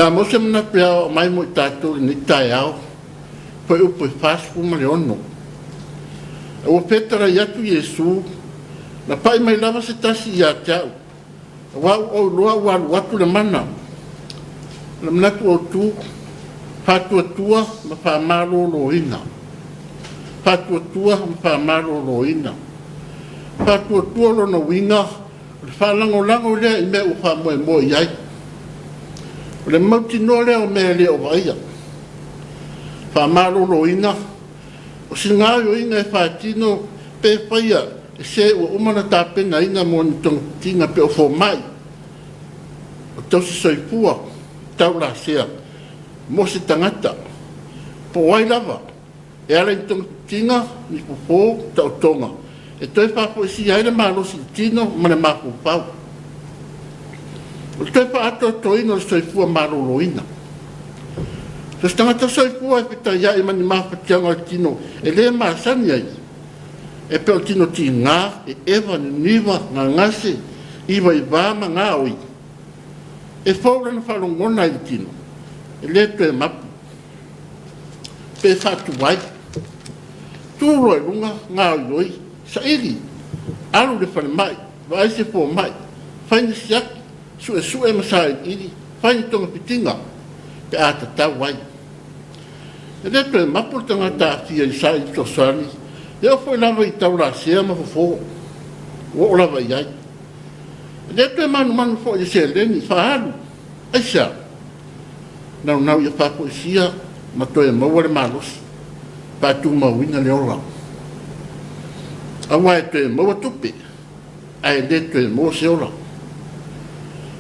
Le a maua se manatu e aoao mai mo i tatou i lenei taeao, Fuaiupu e 46. A ua fetalai atu Iesu, Na pai mai lava se tasi ia te au, aua ua ou iloa ua alu atu le mana. O le manatu autu, faatuatua ma faamaloloina. Faatuatua ma faamaloloina. Faatuatua lona uiga, o le faalagolago lea i mea ua faamoemoe i ai. O le mautinoa lea o mea e le o vaaia. Faamaloloina, o se gaoioiga e faatino pe faia e se ua uma ona tapenaina mo ni togafitiga pei o fomai, o tausisoifua, taulasea mo se tagata, po o ai lava e ala i ni togafitiga, ni fofo, taotoga e toe faafoisia ai le malosi i le tino ma le mafaufau. O le toe faaatoatoaina o le soifua maloloina. So o se tagata soifua e fetaiai ma ni mafatiaga o le tino e le masani ai, e pei o le tino tiga, eva, niniva, gagase, ivaiva ma gaoi, e fou lana faalogona i le tino, e le toe mapu, pe faatuai, tu loa i luga, gaoioi, saili, alu i le falemai, vaai se fomai, fai ni siaki, suesue ma sailiili, fai ni togafitiga pe a tatau ai. E le toe mapu le tagata aafia i saili fesoasoani, e oo foi lava i taulasea ma fofo ua oo lava i ai. E le toe manumanu foi i le seleni faaalu. Aisea? Naunau ia faafoisia ma toe maua le malosi, faatumauina le ola. Aua e toe maua tupe, ae le toe maua se ola.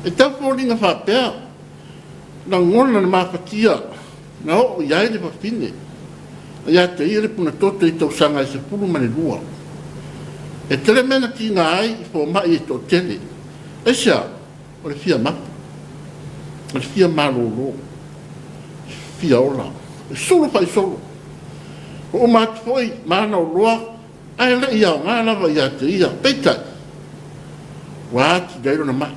E tau foliga faapea, lagona le mafatia na oo i ai le fafine na ia te ia le punatoto i tausaga e 12. E tele mea na tiga ai i fomai e toatele. Aisea? O le fia mapu, o le fia malolo, fia ola, e sulu faisolo. Ua uma atu foi ma ana oloa ae le i aoga lava ia te ia. Peitai, ua atili ai lona mai.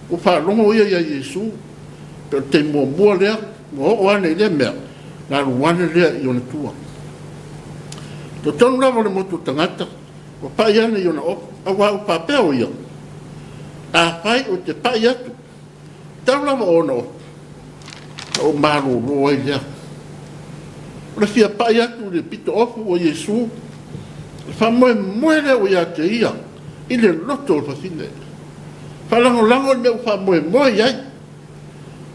Ua faalogo ia iā Iesu, pei o le taimi muamua lea ua oo ane i lea mea, ona alu ane lea i ona tua. I totonu lava o le motu o tagata, ua pai ane i ona ofu, aua ua faapea o ia, Afai ou te pai atu, tau lava o ona ofu, ona ou malolo ai lea. O le fia pai atu i le pito ofu o Iesu, o le faamoemoe lea ua ia te ia i le loto o le fafine. Faalagolago i le mea ua faamoemoe i ai.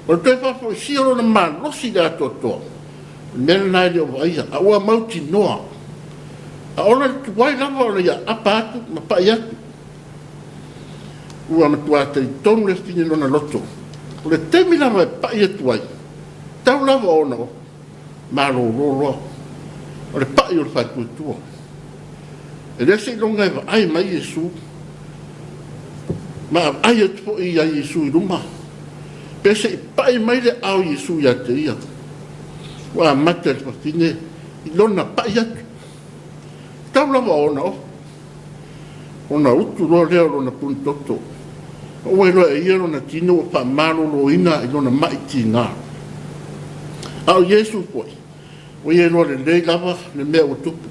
O le toe faafoisia o lona malosi i le atoatoa, o le mea lena e le o vaaia, a ua mautinoa. A ola le tuai lava ona ia aapa atu ma pai atu. Ua matua talitonu le fine i lona loto, o le taimi lava e pai atu ai, tau lava o ona malolo loa, o le pai o le faatuatua. E le seiloga e vaai mai Iesu, ma vaai atu foi ia Iesu i luma, pe se i pai mai le aao o Iesu ia te ia. Ua amata e le fafine i lona pai atu. Tau lava o ona ofu, ona utu loa lea o lona punitoto, ma ua iloa e ia lona tino ua faamaloloina i lona mai tiga. A o Iesu foi, ua ia iloa lelei lava le mea ua tupu.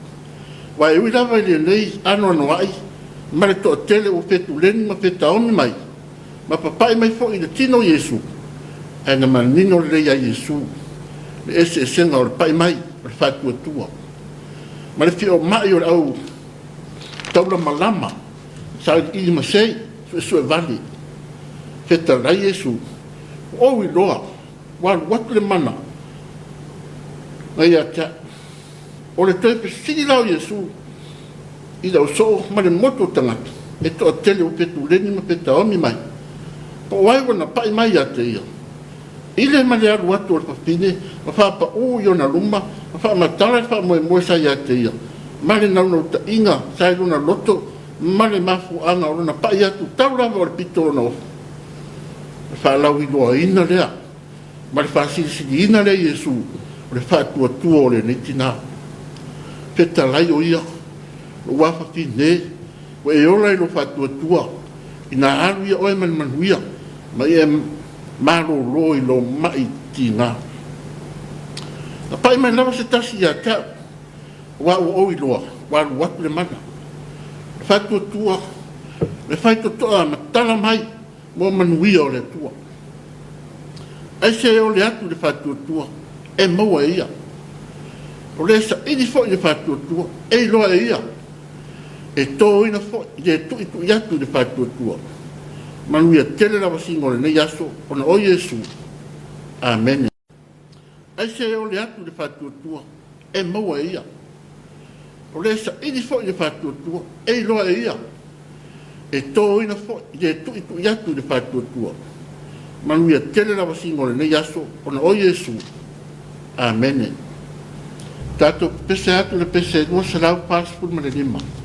Aua e ui lava i lenei anoanoai ma le toatele ua fetuleni ma fetaomi mai, ma papai mai foi i le tino o Iesu, ae na manino lelei ia Iesu le eseesega o le pai mai o le faatuatua ma le feomai o le au taulamalama sailiili masei suesue vale. Fetalai Iesu, ua ou iloa ua alu atu le mana na ia te au. O le toe fesili la o Iesu i le ausoo ma le motu o tagata e toatele ua fetuleni ma fetaomi mai, po o ai ua na pai mai ia te ia. I le ma le alu atu o le fafine ma faapaū i ona luma ma faamatala le faamoemoe sa ia te ia, ma le naunautaiga sa i lona loto ma le mafuaaga o lona pai atu tau lava o le pito o lona ofu. O le faalauiloaina lea ma le faasilisiliina lea Iesu o le faatuatua o lenei tina. Fetalai o ia, lou afafine, ua e ola i lou faatuatua, ina alu ia oe ma le manuia, ma ia Malolo i lou ma'i tiga. Na pai mai lava se tasi ia te au, aua ua ou iloa, ua alu atu le mana. Le faatuatua, le faitotoa ma tala mai mo manuia o le Atua. Aisea e ole atu i le faatuatua e maua e ia? O le saili foi i le faatuatua e iloa e ia. E toina foi le tuitui atu i le faatuatua. Manuia tele lavasiga o lenei aso ona o Iesu. Amene. Aisea e ole atu i le faatuatua e maua e ia? O le saili foi i le faatuatua e iloa e ia. E toina foi le tuitui atu i le faatuatua. Manuia tele lavasiga o lenei aso ona o Iesu. Amene. Tatou pepese atu i le pese 245.